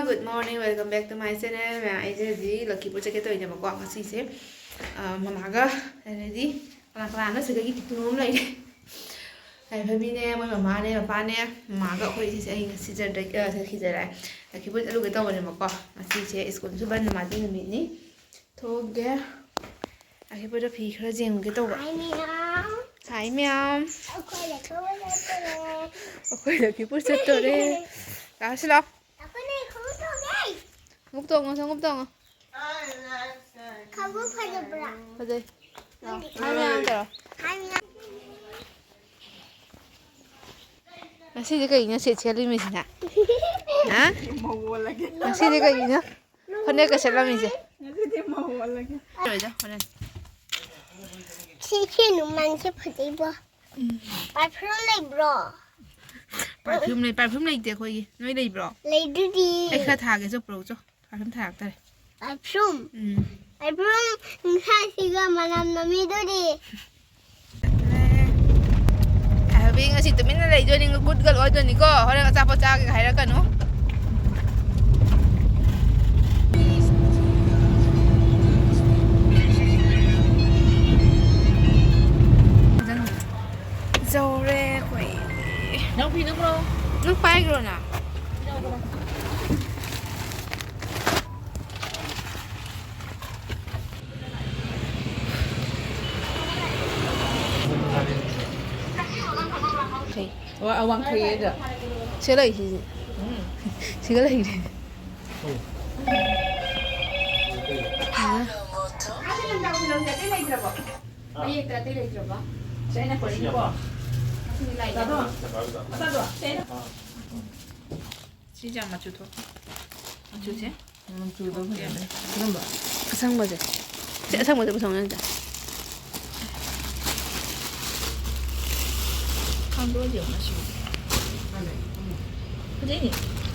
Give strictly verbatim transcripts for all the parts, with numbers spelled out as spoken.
Good morning, welcome back to my channel. ꯃꯌꯥꯝ, ꯑꯩꯁꯦ ꯍꯧꯖꯤꯛ ꯂꯛꯈꯤꯄꯨꯔ ꯆꯠꯀꯦ ꯇꯧꯔꯤꯅꯦꯕꯀꯣ꯫ ꯉꯁꯤꯁꯦ, ꯑ, ꯃꯃꯥꯒ, ꯑꯗꯩꯗꯤ ꯀꯅꯥ ꯀꯅꯥꯅꯣ ꯁꯤꯗꯒꯤ ꯀꯤꯇꯨ ꯑꯃ ꯂꯩꯔꯦ꯫ ꯌꯥꯏꯐꯕꯤꯅꯦ, ꯃꯣꯏ ꯃꯃꯥꯅꯦ, ꯃꯄꯥꯅꯦ, ꯃꯃꯥꯒ ꯑꯩꯈꯣꯏ ꯏꯆꯦꯁꯦ꯫ ꯑꯩ ꯉꯁꯤ ꯆꯠꯇ꯭ꯔꯦ, ꯑ, ꯉꯁꯤ ꯆꯠꯂꯦ, ꯂꯛꯈꯤꯄꯨꯔ ꯆꯠꯂꯨꯒꯦ ꯇꯧꯕꯅꯦꯕꯀꯣ꯫ ꯉꯁꯤꯁꯦ ꯁ꯭ꯀꯨꯜꯁꯨ ꯕꯟ, ꯅꯣꯡꯃꯥꯏꯖꯤꯡ ꯅꯨꯃꯤꯠꯅꯤ꯫ ꯊꯣꯛꯑꯒꯦ꯫ ꯂꯛꯈꯤꯄꯨꯔꯗ ꯐꯤ ꯈꯔ ꯌꯦꯡꯉꯨꯒꯦ ꯇꯧꯕ꯫ ꯍꯥꯏ ꯃꯌꯥꯝ꯫ ꯍꯥꯏ ꯃꯌꯥꯝ꯫ ꯑꯩꯈꯣꯏ ꯂꯛꯈꯤꯄꯨꯔ ꯆꯠꯇꯣꯔꯦ꯫ ꯑꯩꯈꯣꯏ ꯂꯛꯈꯤꯄꯨꯔ ꯆꯠꯇꯣꯔꯦ꯫ ꯂꯥꯛꯑꯣ ꯁꯤ ꯂꯥꯛꯑꯣ꯫ ꯑꯩꯈꯣꯏꯅ ꯈꯣꯡꯎꯞ ꯇꯣꯡꯉꯦ꯫ ꯈꯣꯡꯎꯞ ꯇꯣꯡꯉꯣ, ꯈꯣꯡꯎꯞ ꯇꯣꯡꯉꯣ꯫ ꯈꯣꯡꯎꯞ ꯐꯖꯕ꯭ꯔꯥ? ꯐꯖꯩ꯫ ꯅꯪꯗꯤ ꯍꯥꯏ ꯃꯌꯥꯝ ꯇꯧꯔꯣ꯫ ꯍꯥꯏ ꯃꯌꯥꯝ꯫ ꯉꯁꯤꯗꯤ ꯀꯩꯅꯣ ꯁꯦꯠ ꯁꯦꯠꯂꯤꯃꯤꯁꯤꯅ? ꯍꯥ? ꯃꯧ ꯑꯣꯜꯂꯒꯦ꯫ ꯉꯁꯤꯗꯤ ꯀꯩꯒꯤꯅꯣ ꯐꯅꯦꯛꯀ ꯁꯦꯠꯂꯝꯃꯤꯁꯦ? ꯉꯁꯤꯗꯤ ꯃꯧ ꯑꯣꯜꯂꯒꯦ꯫ ꯂꯣꯏꯗ, ꯍꯣꯔꯦꯟ꯫ ꯁꯤ, ꯁꯤ ꯅꯨꯡꯃꯟꯁꯦ ꯐꯖꯩꯕꯣ꯫ ꯎꯝ꯫ Perfume ꯂꯩꯕ꯭ꯔꯣ? Perfume ꯂꯩ, perfume ꯂꯩꯇꯦ ꯑꯩꯈꯣꯏꯒꯤ꯫ ꯅꯣꯏ ꯂꯩꯕ꯭ꯔꯣ? ꯂꯩꯗꯨꯗꯤ꯫ ꯑꯩ ꯈꯔ ꯊꯥꯒꯦ, ꯆꯣ, ꯄꯨꯔꯛꯎ ꯆꯣ꯫ Perfume ꯊꯥꯔꯛꯇꯔꯦ꯫ Perfume? ꯎꯝ꯫ Perfume ꯅꯨꯡꯁꯥꯁꯤꯒ ꯃꯅꯝ ꯅꯝꯃꯤꯗꯨꯗꯤ꯫ ꯆꯠꯂꯦ꯫ ꯍꯥꯏꯕꯤ ꯉꯁꯤ ꯇꯨꯃꯤꯟꯅ ꯂꯩꯗꯣꯏꯅꯤ, ꯒꯨꯠꯒ ꯂꯣꯏꯗꯣꯏꯅꯤꯀꯣ꯫ ꯍꯣꯔꯦꯟ ꯑꯆꯥꯄꯣꯠ ꯆꯥꯒꯦ ꯍꯥꯏꯔꯛꯀꯅꯨ꯫ ꯌꯧꯔꯦ ꯑꯩꯈꯣꯏ꯫ ꯅꯪ ꯐꯤꯗꯨ ꯄꯨꯔꯛꯑꯣ꯫ ꯅꯪ ꯄꯥꯏꯈ꯭ꯔꯣ ꯅꯪ꯫ ꯋꯥ-, ꯋꯥꯡꯈꯩ ꯍꯥꯏꯗꯣ꯫ ꯁꯤꯒ ꯂꯩꯁꯤꯗꯤ꯫ ꯎꯝ꯫ ꯁꯤꯒ ꯂꯩꯔꯦ꯫ ꯃꯌꯦꯛꯇ ꯑꯇꯩ ꯂꯩꯇ꯭ꯔꯕꯣ? ꯁꯤ ꯑꯩꯅ ꯄꯨꯔꯛꯏꯀꯣ꯫ ꯑꯁꯤꯗꯤ ꯂꯥꯏ ꯃꯆꯥꯗꯣ? ꯃꯆꯥꯗꯣ? ꯁꯤ ꯑꯩꯅ ꯁꯤꯁꯦ ꯌꯥꯝ ꯃꯆꯨ ꯊꯣꯛꯇꯦ꯫ ꯃꯆꯨꯁꯦ? ꯃꯆꯨꯗꯣ ꯐꯖꯅ꯫ ꯀꯔꯝꯕ? ꯑꯁꯪꯕꯁꯦ꯫ ꯁꯤ ꯑꯁꯪꯕꯁꯦ ꯄꯨꯊꯣꯛꯅꯁꯦ꯫ ꯈꯪꯗꯣꯛꯑ ꯌꯦꯡꯉꯣ ꯃꯆꯨꯁꯦ꯫ ꯐꯖꯩꯅꯦ꯫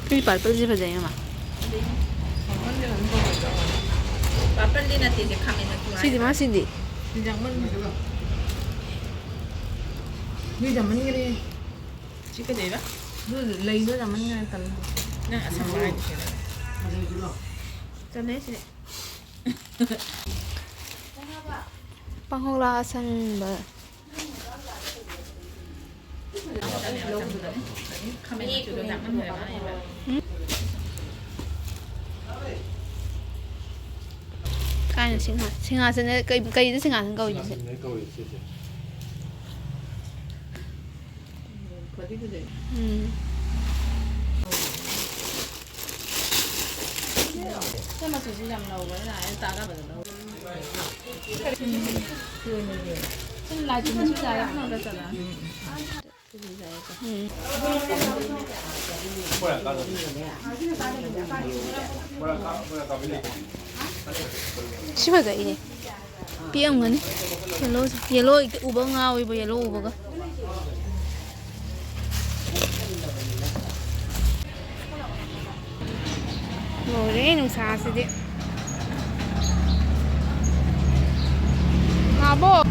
ꯁꯤ purple ꯁꯦ ꯐꯖꯩ, ꯃꯃꯥ꯫ ꯐꯖꯩꯅꯦ꯫ Purple ꯗꯤ ꯅꯠꯇꯦ, ꯁꯤ ꯈꯥꯃꯦꯟ ꯃꯆꯨ ꯍꯥꯏꯕ꯫ ꯁꯤꯗꯤ ꯃꯥ ꯁꯤꯗꯤ꯫ ꯌꯥꯝꯃꯟꯈ꯭ꯔꯦ꯫ ꯁꯤ ꯀꯩꯗꯧꯕ? ꯑꯗꯨ ꯂꯩꯗꯣ ꯌꯥꯝꯃꯟꯈ꯭ꯔꯦ, ꯇꯜꯂꯦ꯫ ꯅꯪ ꯑꯁꯪꯕ ꯍꯥꯏꯗꯨꯁꯨ ꯂꯩ꯫ ꯆꯟꯅꯩ ꯁꯤꯗꯤ꯫ ꯄꯥꯡꯈꯣꯛꯂꯥ ꯑꯁꯪꯕ꯫ ꯎꯝ? ꯀꯥꯏꯅ ꯁꯤꯡꯍꯥ-, ꯁꯤꯡꯍꯥꯁꯟ ꯀꯩ-, ꯀꯩꯗ ꯁꯤꯡꯍꯥꯁꯟ ꯀꯧꯔꯤꯁꯦ? ꯁꯤꯡꯍꯥꯁꯟ ꯀꯧꯔꯤꯁꯦ ꯁꯤꯁꯦ꯫ ꯎꯝ꯫ ꯁꯤ ꯃꯆꯨꯁꯤ ꯌꯥꯝ ꯅꯧꯕꯅꯤꯅ ꯑꯩꯅ ꯇꯥꯟꯅꯕꯗ ꯂꯧ-, ꯎꯝ꯫ ꯁꯤ ꯂꯥꯏ ꯇꯤꯟꯒꯤꯁꯨ ꯌꯥꯏ, ꯑꯃꯒ ꯆꯠꯂ꯫ ꯎꯝ꯫ ꯁꯤ ꯐꯖꯩꯅꯦ꯫ ꯄꯤꯛꯑꯝꯒꯅꯤ꯫ Yellowꯁꯦ꯫ Yellow ꯍꯦꯛꯇ ꯎꯕ ꯉꯥꯎꯋꯦꯕ, yellow ꯎꯕꯒ꯫ ꯂꯣꯏꯔꯦ ꯅꯨꯡꯁꯥꯁꯤꯗꯤ꯫ ꯃꯥꯕꯣ꯫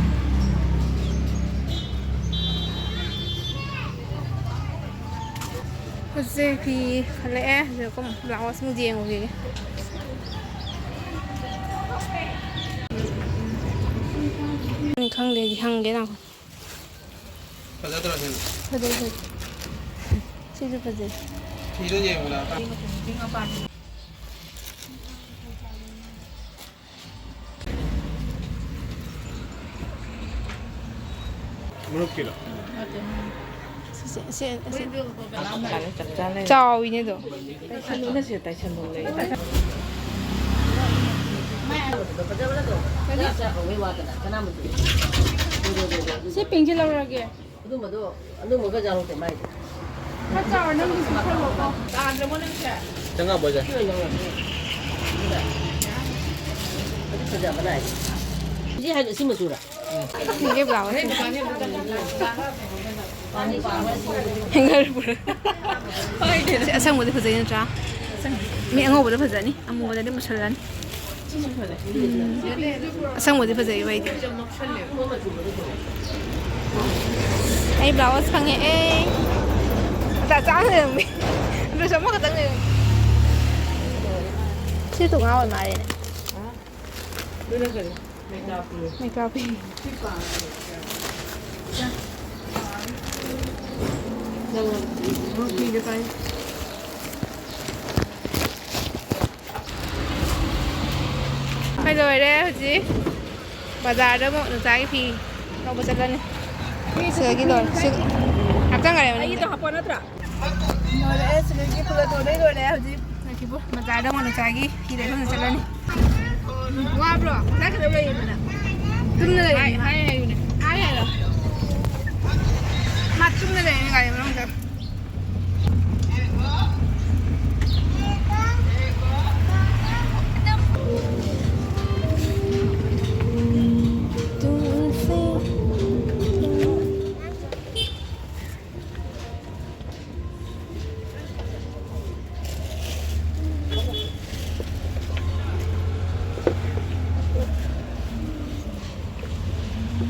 ꯍꯧꯖꯤꯛ ꯐꯤ ꯈꯜꯂꯛꯑꯦ꯫ ꯍꯧꯖꯤꯛ ꯑꯩꯈꯣꯏ blouse ꯑꯃꯨꯛ ꯌꯦꯡꯉꯨꯈꯤꯒꯦ꯫ ꯎꯝ, ꯈꯪꯗꯦ, ꯑꯩꯗꯤ ꯍꯪꯒꯦ ꯉꯥꯏꯈꯣ꯫ ꯐꯖꯗ꯭ꯔꯣ ꯁꯤꯅ? ꯐꯖꯩ, ꯐꯖꯩ꯫ ꯁꯤꯁꯨ ꯐꯖꯩ꯫ ꯐꯤꯗꯣ ꯌꯦꯡꯉꯨꯅ꯫ ꯃꯔꯨꯞꯀꯤꯔꯣ? ꯁꯤ, ꯁꯤ, ꯁꯤ, ꯁꯤ꯫ ꯆꯞ ꯆꯥꯅ꯫ ꯆꯥꯎꯋꯤꯅꯦ ꯑꯗꯣ꯫ ꯇꯥꯏꯁꯜꯂꯨꯅ ꯁꯦ, ꯇꯥꯏꯁꯜꯂꯨ ꯂꯩ꯫ ꯁꯤ ꯄꯤꯡꯁꯦ ꯂꯧꯔꯒꯦ꯫ ꯑꯗꯨꯝꯕꯗꯣ, ꯑꯗꯨꯝꯕꯒ ꯌꯥꯎꯔꯛꯇꯦ ꯃꯥꯏꯗꯤ꯫ ꯈꯔ ꯆꯥꯎꯔ ꯅꯪꯒꯤꯁꯨ ꯈꯜꯂꯣꯀꯣ꯫ ꯇꯥꯗ꯭ꯔꯕꯣ ꯅꯪꯁꯦ? ꯆꯪꯉꯛꯑꯕꯣ ꯍꯥꯏꯁꯦ? ꯁꯤ ꯑꯣꯏꯅ ꯂꯧꯔꯒꯦ꯫ ꯑꯗꯨ ꯐꯖꯕ ꯅꯥꯏꯗꯦ꯫ ꯁꯤ ꯍꯥꯏꯗꯣ ꯁꯤ ꯃꯆꯨꯔꯥ? ꯁꯤꯒꯤ blouse꯫ Hanger ꯄꯨꯔ꯫ ꯁꯤ ꯑꯁꯪꯕꯗꯤ ꯐꯖꯩ ꯅꯠꯇ꯭ꯔꯥ? ꯃꯤ ꯑꯉꯧꯕꯗ ꯐꯖꯅꯤ, ꯑꯃꯨꯕꯗꯗꯤ ꯃꯨꯁꯜꯂꯅꯤ꯫ ꯎꯝ꯫ ꯑꯁꯪꯕꯗꯤ ꯐꯖꯩꯌꯦꯕ ꯑꯩꯗꯤ꯫ ꯑꯩ blouse ꯐꯪꯉꯛꯑꯦ꯫ ꯑꯇꯥ ꯆꯥ ꯂꯩꯔꯝꯃꯦ꯫ Dress ꯑꯃꯈꯛꯇꯪ ꯂꯩꯔꯝꯃꯦ꯫ ꯁꯤꯁꯨ ꯉꯥ ꯑꯣꯏ ꯃꯥꯜꯂꯦꯅꯦ꯫ ꯑꯗꯨꯅ ꯀꯔꯤ? ꯃꯩꯀꯥꯞꯄꯤ꯫ ꯃꯩꯀꯥꯞꯄꯤ꯫ ꯅꯪ ꯐꯤꯗ ꯄꯥꯏ꯫ ꯑꯩꯈꯣꯏ ꯂꯣꯏꯔꯦ ꯍꯧꯖꯤꯛ꯫ ꯕꯖꯥꯔꯗ ꯑꯃꯨꯛ ꯅꯨꯡꯆꯥꯒꯤ ꯐꯤ ꯂꯧꯕ ꯆꯠꯂꯅꯤ꯫ ꯁꯤꯗꯒꯤ ꯂꯣꯏꯔꯦ꯫ ꯁꯤ ꯍꯥꯞꯆꯟꯈꯔꯦ ꯃꯅꯨꯡꯗ꯫ ꯑꯩꯒꯤꯗꯣ ꯍꯥꯞꯄꯣ ꯅꯠꯇ꯭ꯔꯥ? ꯂꯣꯏꯔꯦ, ꯁꯤꯗꯒꯤ ꯄꯨꯂꯞ ꯂꯣꯏ ꯂꯣꯏꯔꯦ ꯍꯧꯖꯤꯛ꯫ ꯂꯛꯈꯤꯄꯨꯔ ꯕꯖꯥꯔꯗ ꯑꯃꯨꯛ ꯅꯨꯡꯆꯥꯒꯤ ꯐꯤ ꯂꯩꯐꯝꯗ ꯆꯠꯂꯅꯤ꯫ ꯋꯥꯕ꯭ꯔꯣ? ꯉꯁꯥꯏ ꯈꯛꯇ ꯂꯩꯌꯦꯗꯅ꯫ ꯇꯨꯝꯅ ꯂꯩꯌꯦ꯫ ꯍꯥꯏ, ꯍꯥꯏ ꯍꯥꯏꯌꯨꯅꯦ꯫ ꯍꯥꯏ ꯍꯥꯏꯔꯣ꯫ ꯃꯥ ꯇꯨꯝꯅ ꯂꯩꯔꯦ ꯒꯥꯔꯤ ꯃꯅꯨꯡꯗ꯫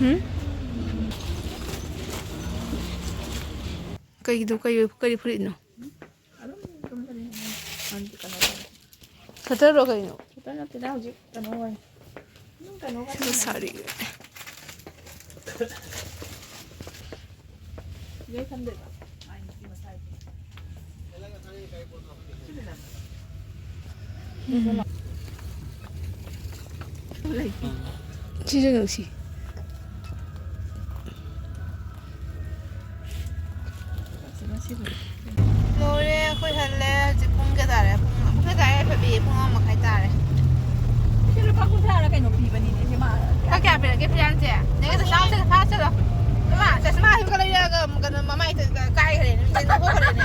ꯎꯝ? ꯀꯩꯒꯤꯗꯣ, ꯀꯩ, ꯀꯔꯤ ꯐꯨꯔꯤꯠꯅꯣ? ꯀꯇꯔꯔꯣ ꯀꯩꯅꯣ? ꯀꯇꯔ ꯅꯠꯇꯦꯗ, ꯍꯧꯖꯤꯛ ꯀꯩꯅꯣ ꯑꯣꯏ꯫ ꯑꯗꯨꯝ ꯀꯩꯅꯣꯒ ꯁꯤꯒ ꯁꯥꯔꯤ꯫ ꯁꯤꯗꯩ ꯈꯟꯗꯣꯏꯕ꯫ ꯃꯥꯏ ꯅꯨꯄꯤ ꯃꯆꯥꯒꯤ꯫ ꯎꯝ꯫ ꯁꯤꯁꯨ ꯅꯨꯡꯁꯤ꯫ ꯂꯣꯏꯔꯦ, ꯑꯩꯈꯣꯏ ꯍꯜꯂꯦ꯫ ꯍꯧꯖꯤꯛ ꯄꯨꯡ ꯀꯌꯥ ꯇꯥꯔꯦ? ꯄꯨꯡ, ꯄꯨꯡ ꯀꯌꯥ ꯇꯥꯔꯦ? ꯐꯕꯤ, ꯄꯨꯡ ꯑꯃ ꯃꯈꯥꯏ ꯇꯥꯔꯦ꯫ ꯁꯤ ꯂꯨꯄꯥ ꯀꯨꯟꯊ꯭ꯔꯥꯔ ꯀꯩꯅꯣ ꯄꯤꯕꯅꯤꯅꯦ, ꯁꯤ ꯃꯥ꯫ ꯂꯨꯄꯥ ꯀꯌꯥ ꯄꯤꯔꯛꯀꯦ ꯐꯤꯔꯥꯟꯁꯦ? ꯅꯪꯒꯤ ꯆꯠꯂꯣ, ꯆꯠꯂꯣ, ꯐꯥ ꯆꯠꯂꯣ꯫ ꯏꯃꯥ, ꯆꯁꯃꯥ ꯍꯥꯏꯕꯒ ꯂꯩꯔꯒ ꯀꯩꯅꯣ ꯃꯃꯥꯏ ꯀꯥꯏꯈ꯭ꯔꯦꯅꯦ, ꯃꯤꯡꯁꯦꯜ ꯂꯧꯊꯣꯛꯈ꯭ꯔꯦꯅꯦ꯫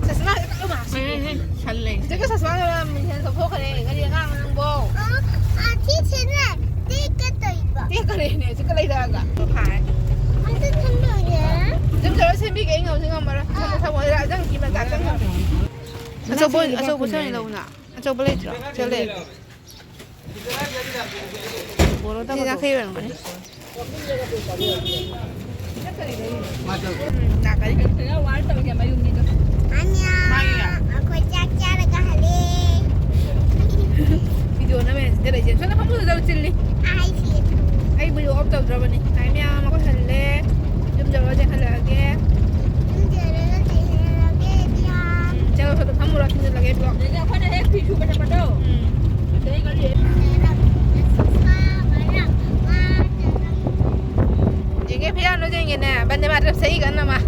ꯆꯁꯃꯥ ꯍꯥꯏꯕꯒ ꯂꯣꯏ ꯃꯥ ꯁꯤꯔꯦ꯫ ꯍꯦ, ꯍꯦ, ꯁꯜ ꯂꯩ꯫ ꯍꯧꯖꯤꯛꯀ ꯆꯁꯃꯥ ꯃꯤꯡꯁꯦꯜ ꯂꯧꯊꯣꯛꯈ꯭ꯔꯦ꯫ ꯀꯔꯤ ꯑꯉꯥꯡꯅꯣ ꯅꯪꯕꯣ? ꯑ, ꯑ, ꯁꯤꯁꯤꯅ ꯇꯦꯛꯀꯦ ꯇꯧꯕ꯫ ꯇꯦꯛꯈ꯭ꯔꯦꯅꯦ, ꯍꯧꯖꯤꯛꯀ ꯂꯩꯔꯛꯑꯒ꯫ ꯐꯥꯔꯦ꯫ ꯑꯝꯇ ꯊꯝꯕꯤꯌꯨꯅꯦ꯫ ꯑꯗꯨꯝ ꯇꯧꯔ ꯁꯦꯝꯕꯤꯒꯦ, ꯑꯩ ꯉꯝꯁꯨ ꯉꯝꯃꯔꯣꯏ꯫ ꯊꯝꯃꯣ, ꯊꯝꯃꯣ, ꯑꯗꯨꯗ ꯑꯗꯨꯝ ꯀꯤꯃꯟ ꯇꯥꯁꯟꯈ꯭ꯔꯦ꯫ ꯑꯆꯧꯕ, ꯑꯆꯧꯕ ꯁꯦꯝꯕ ꯂꯧꯅ꯫ ꯑꯆꯧꯕ ꯂꯩꯇ꯭ꯔꯣ? ꯁꯤꯗ ꯂꯩ꯫ ꯁꯤ ꯌꯥꯡꯈꯩ ꯑꯣꯏꯔꯝꯒꯅꯤ꯫ ꯎꯝ, ꯂꯥꯛꯀꯅꯤ꯫ ꯑꯅꯤꯌꯥ, ꯃꯥꯒꯤ ꯑꯩꯈꯣꯏ ꯆꯥꯛ ꯆꯥꯔꯒ ꯍꯜꯂꯦ꯫ ꯑꯗꯩꯗ ꯑꯩꯈꯣꯏꯅ ꯍꯦꯛ ꯐꯤ ꯁꯨꯕ ꯆꯠꯄꯗꯣ, ꯑꯗꯩ ꯒꯥꯔꯤ ꯌꯦꯡꯒꯦ, ꯐꯤꯌꯥꯅꯨ ꯌꯦꯡꯒꯦꯅꯦ, ꯕꯟꯗꯦ ꯃꯥꯇꯔꯝ ꯁꯛꯏ ꯀꯟꯅ ꯃꯥ꯫